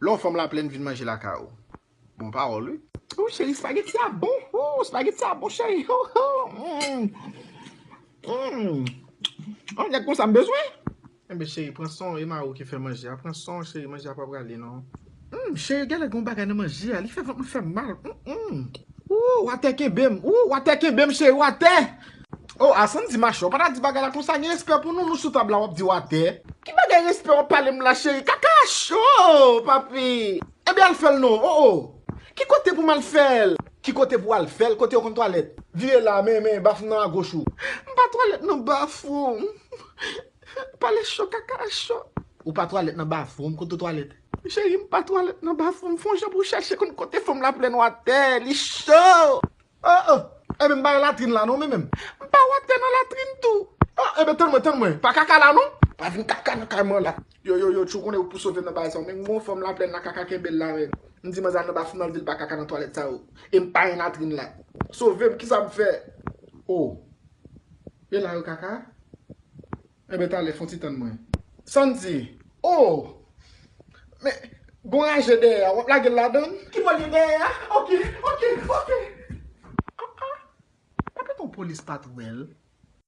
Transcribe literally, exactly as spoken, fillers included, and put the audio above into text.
Lè yon fanm laplèn vin manje lakay ou. Bon pawòl, wi. Oh, cheri, spaghetti a bon. Oh, spaghetti a bon, cheri. Oh, oh, mm. Mm. Oh, nèg konsa m bezwen. Enben, cheri, pran son, e mari w ki fè manje a. Pran son, cheri, manje a pa prale, non. Mm, cheri, genlè gen yon bagay nan manje a. Li fè vant mwen fè mal. Mm, mm. Ooh, watè kenbe m. Ooh, watè kenbe m, cheri, watè. Oh, a Sandy, machè, w pa ta di bagay la konsa, gen respè pou nou, nou sou tab la, w ap di watè. Ki bagay respè w ap pale m la, cheri? Kaka cho, papi. Ebyen, al fè l non. Oh, oh. Ki kote pou m al fè l? Ki kote pou w al fè l? Kote yo konn twalèt? Vire la, men, men, bafou'm nan agoch ou. M pa twalèt nan bafou'm. Pale cho, kaka cho. Ou pa twalèt nan bafou'm, kote w twalèt? Cheri, m pa twalèt nan bafou'm. Fè yon jan pou w chèche konn kote fanm laplèn watè, li cho. Oh, oh. Ebyen, m pa nan latrin la non, men menm. M pa watè nan latrin tou. Oh, ebyen, tann mwen, tann mwen. Pa kaka la non. Pa vin kaka nan kay mwen la. Yo, yo, yo, tchou konnen ou pou sove m nan bagay sa. Men m gon fanm laplèn la kaka kenbe l la, men. M di manzè al nan bafou'm nan, l di l pa kaka nan twalèt sa yo. E m pa nan latrin la. Sove m, kisa m fè? Oh. E la yo kaka? Enben, talè, fè yon ti tann mwen. Sandy. Oh! Men, gon raje dèyè a, w ap lage l ladan l? Ki bò l ye dèyè a? Ok, ok, ok. Ah, ah. Pa gen yon polis pa t wè l.